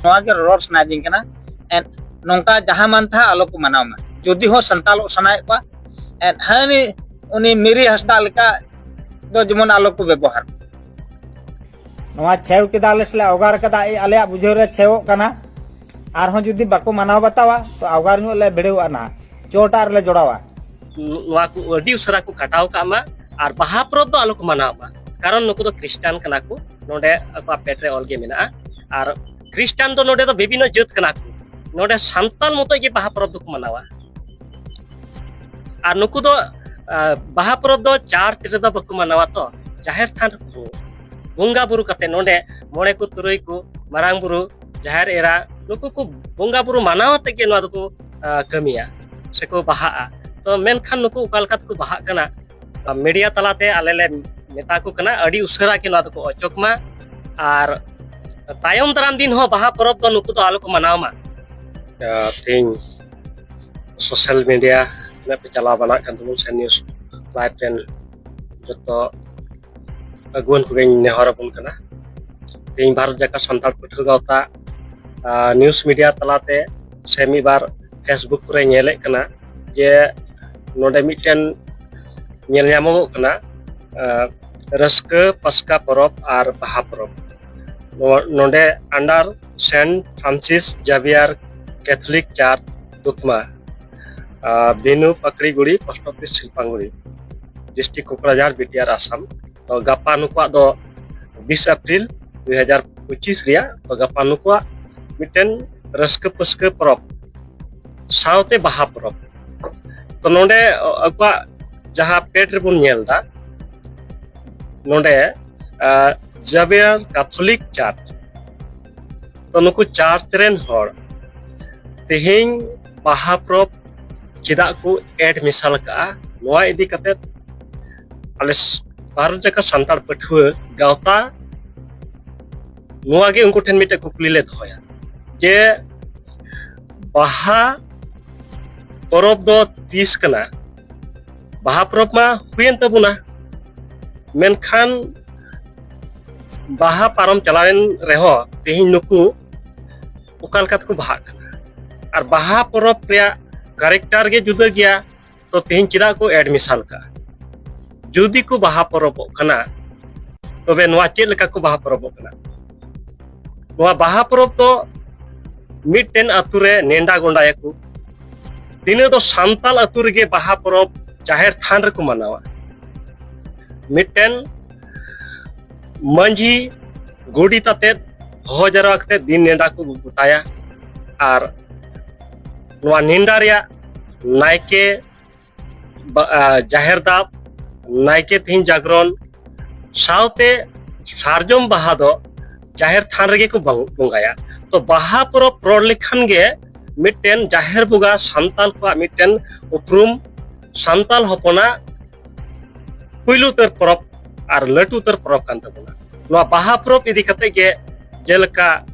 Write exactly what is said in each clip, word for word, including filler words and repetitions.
ᱱᱚᱣᱟ ᱜᱮ ᱨᱚᱲ ᱥᱟᱱᱟᱭᱮᱫᱤᱧ ᱠᱟᱱᱟ᱾ ᱮᱱ ᱱᱚᱝᱠᱟ ᱡᱟᱦᱟᱸ ᱢᱟᱱ ᱛᱟᱦᱟᱸ ᱟᱞᱚ ᱠᱚ ᱢᱟᱱᱟᱣ ᱢᱟ᱾ ᱡᱩᱫᱤ ᱦᱚᱸ ᱥᱟᱱᱛᱟᱞᱚᱜ ᱥᱟᱱᱟᱭᱮᱫ ᱠᱚᱣᱟ, ᱮᱱ ᱦᱟᱹᱱᱤ ᱩᱱᱤ ᱢᱤᱨᱤ ᱦᱟᱸᱥᱫᱟ ᱞᱮᱠᱟ ᱫᱚ ᱡᱮᱢᱚᱱ ᱟᱞᱚ ᱠᱚ ᱵᱮᱵᱚᱦᱟᱨ᱾ ᱱᱚᱣᱟ ᱪᱷᱮᱣ ᱠᱮᱫᱟ ᱞᱮ ᱥᱮᱞᱮ ᱚᱜᱟᱨ ᱠᱟᱫᱟ, ᱮᱭ ᱟᱞᱮᱭᱟᱜ ᱵᱩᱡᱷᱟᱹᱣ ᱨᱮ ᱪᱷᱮᱣᱚᱜ ᱠᱟᱱᱟ᱾ ᱟᱨᱦᱚᱸ ᱡᱩᱫᱤ ᱵᱟᱠᱚ ᱢᱟᱱᱟᱣ ᱵᱟᱛᱟᱣᱟ, ᱛᱚ ᱚᱜᱟᱨ ᱧᱚᱜ ᱞᱮ ᱵᱷᱤᱲᱟᱹᱣᱟ ᱱᱟᱦᱟᱜ, ᱪᱚᱴᱟᱜ ᱨᱮᱞᱮ ᱡᱚᱲᱟᱣᱟ᱾ ᱱᱚᱣᱟ ᱠᱚ ᱟᱹᱰᱤ ᱩᱥᱟᱹᱨᱟ ᱠᱚ ᱠᱟᱴᱟᱣ ᱠᱟᱜ ᱢᱟ᱾ ᱟᱨ ᱵᱟᱦᱟ ᱯᱚᱨᱚᱵᱽ ᱫᱚ ᱟᱞᱚ ᱠᱚ ᱢᱟᱱᱟᱣ ᱢᱟ, ᱠᱟᱨᱚᱱ ᱱᱩᱠᱩ ᱫᱚ ᱠᱷᱨᱤᱥᱴᱟᱱ ᱠᱟᱱᱟ ᱠᱚ᱾ ᱱᱚᱰᱮ ᱟᱠᱚᱣᱟᱜ ᱯᱮᱴ ᱨᱮ ᱚᱞ ᱜᱮ ᱢᱮᱱᱟᱜᱼᱟ᱾ ᱟᱨ ᱠᱷᱨᱤᱥᱴᱟᱱ ᱫᱚ ᱱᱚᱰᱮ ᱫᱚ ᱵᱤᱵᱷᱤᱱᱱᱚ ᱡᱟᱹᱛ ᱠᱟᱱᱟ ᱠᱚ᱾ ᱱᱚᱰᱮ ᱥᱟᱱᱛᱟᱞ ᱢᱚᱛᱚᱡ ᱜᱮ ᱵᱟᱦᱟ ᱯᱚᱨᱚᱵᱽ ᱫᱚᱠᱚ ᱢᱟᱱᱟᱣᱟ᱾ ᱟᱨ ᱱᱩᱠᱩ ᱫᱚ ᱟᱸ, ᱵᱟᱦᱟ ᱯᱚᱨᱚᱵᱽ ᱫᱚ ᱪᱟᱨᱪ ᱨᱮᱫᱚ ᱵᱟᱠᱚ ᱢᱟᱱᱟᱣᱟ, ᱛᱚ ᱡᱟᱦᱮᱨ ᱛᱷᱟᱱ ᱨᱮᱠᱚ ᱵᱚᱸᱜᱟ ᱵᱩᱨᱩ ᱠᱟᱛᱮ, ᱱᱚᱰᱮ ᱢᱚᱬᱮ ᱠᱚ ᱛᱩᱨᱩᱭ ᱠᱚ, ᱢᱟᱨᱟᱝ ᱵᱩᱨᱩ, ᱡᱟᱦᱮᱨ ᱮᱨᱟ, ᱱᱩᱠᱩ ᱠᱚ ᱵᱚᱸᱜᱟ ᱵᱩᱨᱩ ᱢᱟᱱᱟᱣ ᱟᱛᱮ ᱜᱮ ᱱᱚᱣᱟ ᱫᱚᱠᱚ ᱟᱸ, ᱠᱟᱹᱢᱤᱭᱟ ᱥᱮᱠᱚ ᱵᱟᱦᱟᱜᱼᱟ᱾ ᱛᱚ ᱢᱮᱱᱠᱷᱟᱱ ᱱᱩᱠᱩ ᱚᱠᱟ ᱞᱮᱠᱟ ᱛᱮᱠᱚ ᱵᱟᱦᱟᱜ ᱠᱟᱱᱟ, ᱢᱤᱰᱤᱭᱟ ᱛᱟᱞᱟᱛᱮ ᱟᱞᱮ ᱞᱮ ᱢᱮᱛᱟ ᱠᱚ ᱠᱟᱱᱟ, ᱟᱹᱰᱤ ᱩᱥᱟᱹᱨᱟ ᱜᱮ ᱱᱚᱣᱟ ᱫᱚᱠᱚ ᱚᱪᱚᱜ ᱢᱟ᱾ ᱟᱨ ᱛᱟᱭᱚᱢ ᱫᱟᱨᱟᱢ ᱫᱤᱱ ᱦᱚᱸ ᱵᱟᱦᱟ ᱯᱚᱨᱚᱵᱽ ᱫᱚ ᱱᱩᱠᱩ ᱫᱚ ᱟᱞᱚ ᱠᱚ ᱢᱟᱱᱟᱣ ᱢᱟ᱾ ᱟᱨ ᱛᱮᱦᱮᱧ ᱥᱳᱥᱟᱞ ᱢᱤᱰᱤᱭᱟ ᱨᱮ ᱯᱮ ᱪᱟᱞᱟᱣ ᱵᱟᱲᱟᱜ ᱠᱟᱱ ᱛᱟᱵᱚᱱ ᱥᱮ ᱱᱤᱭᱩᱡᱽ ᱞᱟᱭᱤᱵᱷ ᱨᱮᱱ ᱡᱚᱛᱚ ᱟᱹᱜᱩᱣᱟᱹᱱ ᱠᱚᱜᱮᱧ ᱱᱮᱦᱚᱨ ᱟᱵᱚᱱ ᱠᱟᱱᱟ᱾ ᱛᱮᱦᱮᱧ ᱵᱷᱟᱨᱚᱛ ᱡᱟᱠᱟᱛ ᱥᱟᱱᱛᱟᱲ ᱯᱟᱹᱴᱷᱩᱣᱟᱹ ᱜᱟᱶᱛᱟ ᱱᱤᱭᱩᱡᱽ ᱢᱤᱰᱤᱭᱟ ᱛᱟᱞᱟᱛᱮ ᱥᱮ ᱢᱤᱫ ᱵᱟᱨ ᱯᱷᱮᱥᱵᱩᱠ ᱠᱚᱨᱮ ᱧᱮᱞᱮᱫ ᱠᱟᱱᱟ ᱡᱮ ᱱᱚᱰᱮ ᱢᱤᱫᱴᱮᱱ ᱧᱮᱞ ᱧᱟᱢᱚᱜᱚᱜ ᱠᱟᱱᱟ, ᱟᱸ, ᱨᱟᱹᱥᱠᱟᱹ ᱯᱟᱥᱠᱟ ᱯᱚᱨᱚᱵᱽ ᱟᱨ ᱵᱟᱦᱟ ᱯᱚᱨᱚᱵᱽ᱾ ᱱᱚᱣᱟ, ᱱᱚᱰᱮ under Saint Francis Xavier Catholic Church ᱫᱩᱛᱢᱟ, ᱟᱸ, Binu Pakriguri, post office Silpangguri, district Kokrajhar, B T R, Assam. ᱛᱚ ᱜᱟᱯᱟ ᱱᱩᱠᱩᱣᱟᱜ ᱫᱚ ᱵᱤᱥ ᱮᱯᱨᱤᱞ ᱫᱩ ᱦᱟᱡᱟᱨ ᱯᱚᱸᱪᱤᱥ ᱨᱮᱭᱟᱜ, ᱛᱚ ᱜᱟᱯᱟ ᱱᱩᱠᱩᱣᱟᱜ ᱢᱤᱫᱴᱮᱱ ᱨᱟᱹᱥᱠᱟᱹ ᱯᱟᱹᱥᱠᱟᱹ ᱯᱚᱨᱚᱵᱽ ᱥᱟᱶᱛᱮ ᱵᱟᱦᱟ ᱯᱚᱨᱚᱵᱽ᱾ ᱛᱚ ᱱᱚᱰᱮ ᱟᱠᱚᱣᱟᱜ ᱡᱟᱦᱟᱸ ᱯᱮᱰ ᱨᱮᱵᱚᱱ ᱧᱮᱞ ᱮᱫᱟ, ᱱᱚᱰᱮ ᱡᱟᱵᱮᱭᱟᱨ ᱠᱟᱛᱷᱚᱞᱤᱠ ᱪᱟᱨᱪ, ᱛᱚ ᱱᱩᱠᱩ ᱪᱟᱨᱪ ᱨᱮᱱ ᱦᱚᱲ ᱛᱮᱦᱮᱧ ᱵᱟᱦᱟ ᱯᱚᱨᱚᱵᱽ ᱪᱮᱫᱟᱜ ᱠᱚ ᱮᱰ ᱢᱮᱥᱟᱞ ᱟᱠᱟᱜᱼᱟ, ᱱᱚᱣᱟ ᱤᱫᱤ ᱠᱟᱛᱮ ᱟᱞᱮ ᱵᱷᱟᱨᱚᱛ ᱡᱟᱠᱟᱛ ᱥᱟᱱᱛᱟᱲ ᱯᱟᱹᱴᱷᱩᱣᱟᱹ ᱜᱟᱶᱛᱟ ᱱᱚᱣᱟ ᱜᱮ ᱩᱱᱠᱩ ᱴᱷᱮᱱ ᱢᱤᱫᱴᱮᱱ ᱠᱩᱠᱞᱤ ᱞᱮ ᱫᱚᱦᱚᱭᱟ ᱡᱮ ᱵᱟᱦᱟ ᱯᱚᱨᱚᱵᱽ ᱫᱚ ᱛᱤᱥ ᱠᱟᱱᱟ? ᱵᱟᱦᱟ ᱯᱚᱨᱚᱵᱽ ᱢᱟ ᱦᱩᱭᱮᱱ ᱛᱟᱵᱚᱱᱟ, ᱢᱮᱱᱠᱷᱟᱱ ᱵᱟᱦᱟ ᱯᱟᱨᱚᱢ ᱪᱟᱞᱟᱣᱮᱱ ᱨᱮᱦᱚᱸ ᱛᱮᱦᱮᱧ ᱱᱩᱠᱩ ᱚᱠᱟ ᱞᱮᱠᱟ ᱛᱮᱠᱚ ᱵᱟᱦᱟᱜ ᱠᱟᱱᱟ᱾ ᱟᱨ ᱵᱟᱦᱟ ᱯᱚᱨᱚᱵᱽ ᱨᱮᱭᱟᱜ ᱠᱮᱨᱮᱠᱴᱟᱨ ᱜᱮ ᱡᱩᱫᱟᱹ ᱜᱮᱭᱟ᱾ ᱛᱚ ᱛᱮᱦᱮᱧ ᱪᱮᱫᱟᱜ ᱠᱚ ᱮᱰ ᱢᱮᱥᱟᱞ ᱠᱟᱜᱼᱟ? ᱡᱩᱫᱤ ᱠᱚ ᱵᱟᱦᱟ ᱯᱚᱨᱚᱵᱚᱜ ᱠᱟᱱᱟ, ᱛᱚᱵᱮ ᱱᱚᱣᱟ ᱪᱮᱫ ᱞᱮᱠᱟ ᱠᱚ ᱵᱟᱦᱟ ᱯᱚᱨᱚᱵᱚᱜ ᱠᱟᱱᱟ? ᱱᱚᱣᱟ ᱵᱟᱦᱟ ᱯᱚᱨᱚᱵᱽ ᱫᱚ ᱢᱤᱫᱴᱮᱱ ᱟᱛᱳ ᱨᱮ ᱱᱮᱰᱟ ᱜᱚᱸᱰᱟᱭᱟᱠᱚ᱾ ᱛᱤᱱᱟᱹᱜ ᱫᱚ ᱥᱟᱱᱛᱟᱞ ᱟᱛᱳ ᱨᱮᱜᱮ ᱵᱟᱦᱟ ᱯᱚᱨᱚᱵᱽ ᱡᱟᱦᱮᱨ ᱛᱷᱟᱱ ᱨᱮᱠᱚ ᱢᱟᱱᱟᱣᱟ᱾ ᱢᱤᱫᱴᱮᱱ ᱢᱟᱹᱡᱷᱤ ᱜᱚᱰᱮᱛ ᱟᱛᱮᱫ ᱦᱚᱦᱚ ᱡᱟᱣᱨᱟ ᱠᱟᱛᱮᱫ ᱫᱤᱱ ᱱᱮᱰᱟ ᱠᱚ ᱜᱚᱴᱟᱭᱟ᱾ ᱟᱨ ᱱᱚᱣᱟ ᱱᱮᱰᱟ ᱨᱮᱭᱟᱜ ᱱᱟᱭᱠᱮ, ᱵᱟ-, ᱟ, ᱡᱟᱦᱮᱨ ᱫᱟᱵ, ᱱᱟᱭᱠᱮ ᱛᱮᱦᱮᱧ ᱡᱟᱜᱽᱨᱚᱱ, ᱥᱟᱶᱛᱮ ᱥᱟᱨᱡᱚᱢ ᱵᱟᱦᱟ ᱫᱚ ᱡᱟᱦᱮᱨ ᱛᱷᱟᱱ ᱨᱮᱜᱮ ᱠᱚ ᱵᱚᱝ-, ᱵᱚᱸᱜᱟᱭᱟ᱾ ᱛᱚ ᱵᱟᱦᱟ ᱯᱚᱨᱚᱵᱽ ᱨᱚᱲ ᱞᱮᱠᱷᱟᱱ ᱜᱮ ᱢᱤᱫᱴᱮᱱ ᱡᱟᱦᱮᱨ ᱵᱚᱸᱜᱟ ᱥᱟᱱᱛᱟᱞ ᱠᱚᱣᱟᱜ ᱢᱤᱫᱴᱮᱱ ᱩᱯᱨᱩᱢ, ᱥᱟᱱᱛᱟᱞ ᱦᱚᱯᱚᱱᱟᱜ ᱯᱩᱭᱞᱩ ᱩᱛᱟᱹᱨ ᱯᱚᱨᱚᱵᱽ ᱟᱨ ᱞᱟᱹᱴᱩ ᱩᱛᱟᱹᱨ ᱯᱚᱨᱚᱵᱽ ᱠᱟᱱ ᱛᱟᱵᱚᱱᱟ᱾ ᱱᱚᱣᱟ ᱵᱟᱦᱟ ᱯᱚᱨᱚᱵᱽ ᱤᱫᱤ ᱠᱟᱛᱮ ᱜᱮ ᱡᱮᱞᱮᱠᱟ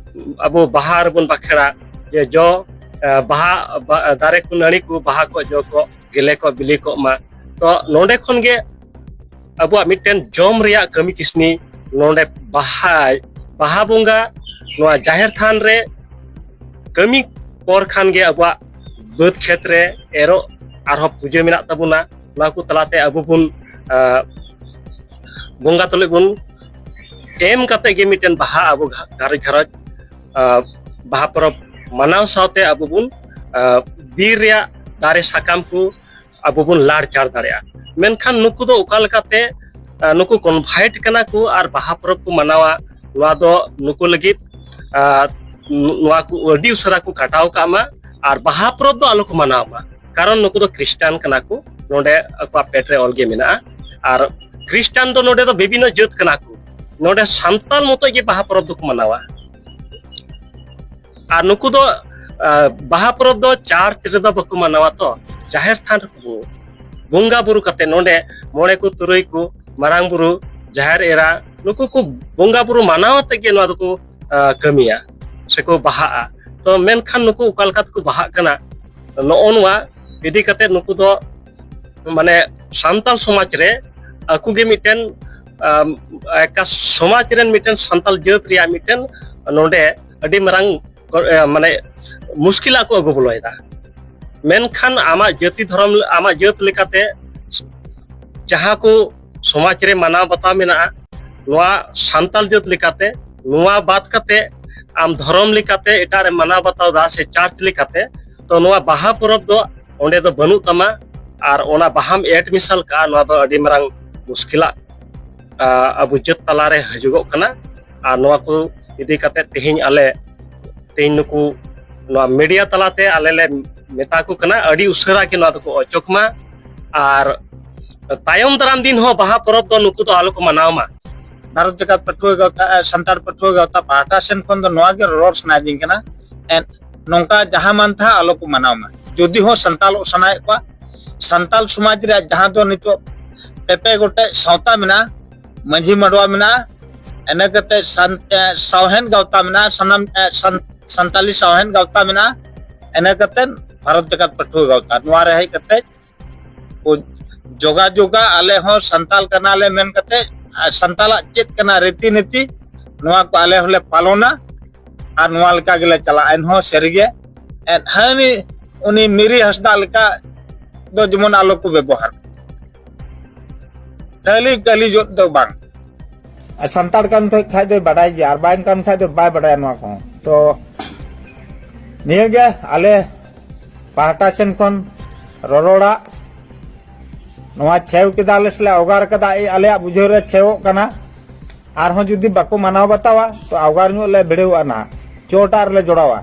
ᱟᱵᱚ ᱵᱟᱦᱟ ᱨᱮᱵᱚᱱ ᱵᱟᱠᱷᱮᱲᱟ ᱡᱮ ᱡᱚ, ᱮ, ᱵᱟᱦᱟ, ᱵᱟ-, ᱫᱟᱨᱮ ᱠᱚ, ᱱᱟᱹᱲᱤ ᱠᱚ, ᱵᱟᱦᱟ ᱠᱚ, ᱡᱚ ᱠᱚ, ᱜᱮᱞᱮ ᱠᱚ, ᱵᱤᱞᱤ ᱠᱚᱜ ᱢᱟ᱾ ᱛᱚ ᱱᱚᱰᱮ ᱠᱷᱚᱱ ᱜᱮ ᱟᱵᱚᱣᱟᱜ ᱢᱤᱫᱴᱮᱱ ᱡᱚᱢ ᱨᱮᱭᱟᱜ ᱠᱟᱹᱢᱤ ᱠᱤᱥᱱᱤ ᱱᱚᱰᱮ ᱵᱟᱦᱟ, ᱵᱟᱦᱟ ᱵᱚᱸᱜᱟ ᱱᱚᱣᱟ ᱡᱟᱦᱮᱨ ᱛᱷᱟᱱ ᱨᱮ ᱠᱟᱹᱢᱤ ᱯᱚᱨ ᱠᱷᱟᱱ ᱜᱮ ᱟᱵᱚᱣᱟᱜ ᱵᱟᱹᱫᱽ ᱠᱷᱮᱛ ᱨᱮ ᱮᱨᱚᱜ ᱟᱨᱦᱚᱸ ᱯᱩᱡᱟᱹ ᱢᱮᱱᱟᱜ ᱛᱟᱵᱚᱱᱟ᱾ ᱱᱚᱣᱟ ᱠᱚ ᱛᱟᱞᱟᱛᱮ ᱟᱵᱚ ᱵᱚᱱ, ᱟ, ᱵᱚᱸᱜᱟ ᱛᱩᱞᱩᱡ ᱵᱚᱱ ᱮᱢ ᱠᱟᱛᱮ ᱜᱮ ᱢᱤᱫᱴᱮᱱ ᱵᱟᱦᱟ ᱟᱵᱚ ᱜᱷᱟ-, ᱜᱷᱟᱨᱚᱸᱡᱽ ᱜᱷᱟᱨᱚᱸᱡᱽ, ᱟ, ᱵᱟᱦᱟ ᱯᱚᱨᱚᱵᱽ ᱢᱟᱱᱟᱣ ᱥᱟᱶᱛᱮ ᱟᱵᱚ ᱵᱚᱱ, ᱟ, ᱵᱤᱨ ᱨᱮᱭᱟᱜ ᱫᱟᱨᱮ ᱥᱟᱠᱟᱢ ᱠᱚ ᱟᱵᱚ ᱵᱚᱱ ᱞᱟᱲ ᱪᱟᱲ ᱫᱟᱲᱮᱭᱟᱜᱼᱟ᱾ ᱢᱮᱱᱠᱷᱟᱱ ᱱᱩᱠᱩ ᱫᱚ ᱚᱠᱟ ᱞᱮᱠᱟᱛᱮ, ᱟ, ᱱᱩᱠᱩ ᱠᱚᱱᱵᱷᱟᱨᱴ ᱠᱟᱱᱟ ᱠᱚ ᱟᱨ ᱵᱟᱦᱟ ᱯᱚᱨᱚᱵᱽ ᱠᱚ ᱢᱟᱱᱟᱣᱟ, ᱱᱚᱣᱟ ᱫᱚ ᱱᱩᱠᱩ ᱞᱟᱹᱜᱤᱫ, ᱟ, ᱱᱚᱣᱟ ᱠᱚ ᱟᱹᱰᱤ ᱩᱥᱟᱹᱨᱟ ᱠᱚ ᱠᱟᱴᱟᱣ ᱠᱟᱜ ᱢᱟ ᱟᱨ ᱵᱟᱦᱟ ᱯᱚᱨᱚᱵᱽ ᱫᱚ ᱟᱞᱚ ᱠᱚ ᱢᱟᱱᱟᱣ ᱢᱟ, ᱠᱟᱨᱚᱱ ᱱᱩᱠᱩ ᱫᱚ ᱠᱷᱨᱤᱥᱴᱟᱱ ᱠᱟᱱᱟ ᱠᱚ, ᱱᱚᱰᱮ ᱟᱠᱚᱣᱟᱜ ᱯᱮᱴ ᱨᱮ ᱚᱞ ᱜᱮ ᱢᱮᱱᱟᱜᱼᱟ᱾ ᱟᱨ ᱠᱷᱨᱤᱥᱴᱟᱱ ᱫᱚ ᱱᱚᱰᱮ ᱫᱚ ᱵᱤᱵᱷᱤᱱᱱᱚ ᱡᱟᱹᱛ ᱠᱟᱱᱟ ᱠᱚ, ᱱᱚᱰᱮ ᱥᱟᱱᱛᱟᱞ ᱢᱚᱛᱚᱡ ᱜᱮ ᱵᱟᱦᱟ ᱯᱚᱨᱚᱵᱽ ᱫᱚᱠᱚ ᱢᱟᱱᱟᱣᱟ᱾ ᱟᱨ ᱱᱩᱠᱩ ᱫᱚ, ᱟ, ᱵᱟᱦᱟ ᱯᱚᱨᱚᱵᱽ ᱫᱚ ᱪᱟᱨᱪ ᱨᱮᱫᱚ ᱵᱟᱠᱚ ᱢᱟᱱᱟᱣᱟ, ᱛᱚ ᱡᱟᱦᱮᱨ ᱛᱷᱟᱱ ᱨᱮᱠᱚ ᱵᱚᱸᱜᱟ ᱵᱩᱨᱩ ᱠᱟᱛᱮ ᱱᱚᱰᱮ ᱢᱚᱬᱮ ᱠᱚ ᱛᱩᱨᱩᱭ ᱠᱚ ᱢᱟᱨᱟᱝ ᱵᱩᱨᱩ, ᱡᱟᱦᱮᱨ ᱮᱨᱟ, ᱱᱩᱠᱩ ᱠᱚ ᱵᱚᱸᱜᱟ ᱵᱩᱨᱩ ᱢᱟᱱᱟᱣ ᱟᱛᱮ ᱜᱮ ᱱᱚᱣᱟ ᱫᱚᱠᱚ, ᱟ, ᱠᱟᱹᱢᱤᱭᱟ ᱥᱮᱠᱚ ᱵᱟᱦᱟᱜᱼᱟ᱾ ᱛᱚ ᱢᱮᱱᱠᱷᱟᱱ ᱱᱩᱠᱩ ᱚᱠᱟ ᱞᱮᱠᱟ ᱛᱮᱠᱚ ᱵᱟᱦᱟᱜ ᱠᱟᱱᱟ, ᱱᱚᱜᱼᱚ ᱱᱚᱣᱟ ᱤᱫᱤ ᱠᱟᱛᱮ ᱱᱩᱠᱩ ᱫᱚ ᱢᱟᱱᱮ ᱥᱟᱱᱛᱟᱞ ᱥᱚᱢᱟᱡᱽ ᱨᱮ ᱟᱠᱚ ᱜᱮ ᱢᱤᱫᱴᱮᱱ, ᱟᱢ, ᱮᱠᱟ ᱥᱚᱢᱟᱡᱽ ᱨᱮᱱ ᱢᱤᱫᱴᱮᱱ ᱥᱟᱱᱛᱟᱞ ᱡᱟᱹᱛ ᱨᱮᱭᱟᱜ ᱢᱤᱫᱴᱮᱱ ᱱᱚᱰᱮ ᱟᱹᱰᱤ ᱢᱟᱨᱟᱝ ᱮ, ᱢᱟᱱᱮ ᱢᱩᱥᱠᱤᱞᱟᱜ ᱠᱚ ᱟᱹᱜᱩ ᱵᱚᱞᱚᱭᱮᱫᱟ᱾ ᱢᱮᱱᱠᱷᱟᱱ ᱟᱢᱟᱜ ᱡᱟᱹᱛᱤ ᱫᱷᱚᱨᱚᱢ, ᱟᱢᱟᱜ ᱡᱟᱹᱛ ᱞᱮᱠᱟᱛᱮ ᱡᱟᱦᱟᱸ ᱠᱚ ᱥᱚᱢᱟᱡᱽ ᱨᱮ ᱢᱟᱱᱟᱣ ᱵᱟᱛᱟᱣ ᱢᱮᱱᱟᱜᱼᱟ, ᱱᱚᱣᱟ ᱥᱟᱱᱛᱟᱲ ᱡᱟᱹᱛ ᱞᱮᱠᱟᱛᱮ, ᱱᱚᱣᱟ ᱵᱟᱫ ᱠᱟᱛᱮ ᱟᱢ ᱫᱷᱚᱨᱚᱢ ᱞᱮᱠᱟᱛᱮ ᱮᱴᱟᱜ ᱨᱮ ᱢᱟᱱᱟᱣ ᱵᱟᱛᱟᱣ ᱫᱟ ᱥᱮ ᱪᱟᱨᱪ ᱞᱮᱠᱟᱛᱮ, ᱛᱚ ᱱᱚᱣᱟ ᱵᱟᱦᱟ ᱯᱚᱨᱚᱵᱽ ᱫᱚ ᱚᱸᱰᱮ ᱫᱚ ᱵᱟᱹᱱᱩᱜ ᱛᱟᱢᱟ᱾ ᱟᱨ ᱚᱱᱟ ᱵᱟᱦᱟᱢ ᱮᱰ ᱢᱮᱥᱟᱞ ᱠᱟᱜᱼᱟ, ᱱᱚᱣᱟ ᱫᱚ ᱟᱹᱰᱤ ᱢᱟᱨᱟᱝ ᱢᱩᱥᱠᱤᱞᱟᱜ, ᱟ, ᱟᱵᱚ ᱡᱟᱹᱛ ᱛᱟᱞᱟᱨᱮ ᱦᱤᱡᱩᱜᱚᱜ ᱠᱟᱱᱟ᱾ ᱟᱨ ᱱᱚᱣᱟ ᱠᱚ ᱤᱫᱤ ᱠᱟᱛᱮ ᱛᱮᱦᱮᱧ ᱟᱞᱮ, ᱛᱮᱦᱮᱧ ᱱᱩᱠᱩ ᱱᱚᱣᱟ ᱢᱤᱰᱤᱭᱟ ᱛᱟᱞᱟᱛᱮ ᱟᱞᱮ ᱞᱮ ᱢᱮᱛᱟ ᱠᱚ ᱠᱟᱱᱟ, ᱟᱹᱰᱤ ᱩᱥᱟᱹᱨᱟ ᱜᱮ ᱱᱚᱣᱟ ᱫᱚᱠᱚ ᱚᱪᱚᱜ ᱢᱟ᱾ ᱟᱨ ᱛᱟᱭᱚᱢ ᱫᱟᱨᱟᱢ ᱫᱤᱱ ᱦᱚᱸ ᱵᱟᱦᱟ ᱯᱚᱨᱚᱵᱽ ᱫᱚ ᱱᱩᱠᱩ ᱫᱚ ᱟᱞᱚ ᱠᱚ ᱢᱟᱱᱟᱣ ᱢᱟ᱾ ᱵᱷᱟᱨᱚᱛ ᱡᱟᱠᱟᱛ ᱯᱟᱹᱴᱷᱩᱣᱟᱹ ᱜᱟᱶᱛᱟ, ᱮ, ᱥᱟᱱᱛᱟᱲ ᱯᱟᱹᱴᱷᱩᱣᱟᱹ ᱜᱟᱶᱛᱟ ᱯᱟᱦᱴᱟ ᱥᱮᱱ ᱠᱷᱚᱱ ᱫᱚ ᱱᱚᱣᱟ ᱜᱮ ᱨᱚᱲ ᱥᱟᱱᱟᱭᱮᱫᱤᱧ ᱠᱟᱱᱟ, ᱮ, ᱱᱚᱝᱠᱟ ᱡᱟᱦᱟᱸ ᱢᱟᱱ ᱛᱟᱦᱟᱸ ᱟᱞᱚ ᱠᱚ ᱢᱟᱱᱟᱣ ᱢᱟ᱾ ᱡᱩᱫᱤ ᱦᱚᱸ ᱥᱟᱱᱛᱟᱞᱚᱜ ᱥᱟᱱᱟᱭᱮᱫ ᱠᱚᱣᱟ, ᱥᱟᱱᱛᱟᱞ ᱥᱚᱢᱟᱡᱽ ᱨᱮᱭᱟᱜ ᱡᱟᱦᱟᱸ ᱫᱚ ᱱᱤᱛᱚᱜ ᱯᱮ ᱯᱮ ᱜᱚᱴᱮᱡ ᱥᱟᱶᱛᱟ ᱢᱮᱱᱟᱜᱼᱟ, ᱢᱟᱹᱡᱷᱤ ᱢᱟᱰᱣᱟ ᱢᱮᱱᱟᱜᱼᱟ, ᱤᱱᱟᱹ ᱠᱟᱛᱮ ᱥᱟᱱ-, ᱮ, ᱥᱟᱶᱦᱮᱫ ᱜᱟᱶᱛᱟ ᱢᱮᱱᱟᱜᱼᱟ, ᱥᱟᱱᱟᱢ, ᱮ, ᱥᱟᱱ-, ᱥᱟᱱᱛᱟᱞᱤ ᱥᱟᱶᱦᱮᱫ ᱜᱟᱶᱛᱟ ᱢᱮᱱᱟᱜᱼᱟ, ᱤᱱᱟᱹ ᱠᱟᱛᱮ ᱵᱷᱟᱨᱚᱛ ᱡᱟᱠᱟᱛ ᱯᱟᱹᱴᱷᱩᱣᱟᱹ ᱜᱟᱶᱛᱟ, ᱱᱚᱣᱟ ᱨᱮ ᱦᱮᱡ ᱠᱟᱛᱮ ᱠᱚ ᱡᱳᱜᱟᱡᱳᱜᱟ, ᱟᱞᱮ ᱦᱚᱸ ᱥᱟᱱᱛᱟᱞ ᱠᱟᱱᱟᱞᱮ ᱢᱮᱱ ᱠᱟᱛᱮ, ᱟᱨ ᱥᱟᱱᱛᱟᱞᱟᱜ ᱪᱮᱫ ᱠᱟᱱᱟ ᱨᱤᱛᱤ ᱱᱤᱛᱤ, ᱱᱚᱣᱟ ᱠᱚ ᱟᱞᱮ ᱦᱚᱸᱞᱮ ᱯᱟᱞᱚᱱᱟ ᱟᱨ ᱱᱚᱣᱟ ᱞᱮᱠᱟ ᱜᱮᱞᱮ ᱪᱟᱞᱟᱜᱼᱟ᱾ ᱮᱱᱦᱚᱸ ᱥᱟᱹᱨᱤᱜᱮ, ᱮᱱ ᱦᱟᱹᱱᱤ ᱩᱱᱤ ᱢᱤᱨᱤ ᱦᱟᱸᱥᱫᱟ ᱞᱮᱠᱟ ᱫᱚ ᱡᱮᱢᱚᱱ ᱟᱞᱚ ᱠᱚ ᱵᱮᱵᱚᱦᱟᱨ᱾ ᱠᱷᱟᱹᱞᱤ ᱠᱟᱹᱞᱤ ᱡᱚᱜ ᱫᱚ ᱵᱟᱝ᱾ ᱟᱨ ᱥᱟᱱᱛᱟᱲ ᱠᱟᱱ ᱛᱟᱦᱮᱸ ᱠᱷᱟᱡ ᱫᱚᱭ ᱵᱟᱰᱟᱭ ᱜᱮᱭᱟ, ᱟᱨ ᱵᱟᱝ ᱠᱟᱱ ᱠᱷᱟᱡ ᱫᱚ ᱵᱟᱭ ᱵᱟᱰᱟᱭᱟ ᱱᱚᱣᱟ ᱠᱚᱦᱚᱸ᱾ ᱛᱚ ᱱᱤᱭᱟᱹᱜᱮ ᱟᱞᱮ ᱯᱟᱦᱴᱟ ᱥᱮᱱ ᱠᱷᱚᱱ ᱨᱚᱨᱚᱲᱟᱜ᱾ ᱱᱚᱣᱟ ᱪᱷᱮᱣ ᱠᱮᱫᱟ ᱞᱮ ᱥᱮᱞᱮ ᱚᱜᱟᱨ ᱠᱟᱫᱟ, ᱮᱭ ᱟᱞᱮᱭᱟᱜ ᱵᱩᱡᱷᱟᱹᱣ ᱨᱮ ᱪᱷᱮᱣᱚᱜ ᱠᱟᱱᱟ᱾ ᱟᱨᱦᱚᱸ ᱡᱩᱫᱤ ᱵᱟᱠᱚ ᱢᱟᱱᱟᱣ ᱵᱟᱛᱟᱣᱟ, ᱛᱚ ᱚᱜᱟᱨ ᱧᱚᱜ ᱞᱮ ᱵᱷᱤᱲᱟᱹᱣᱟ ᱱᱟᱦᱟᱜ, ᱪᱚᱴᱟᱜ ᱨᱮᱞᱮ ᱡᱚᱲᱟᱣᱟ᱾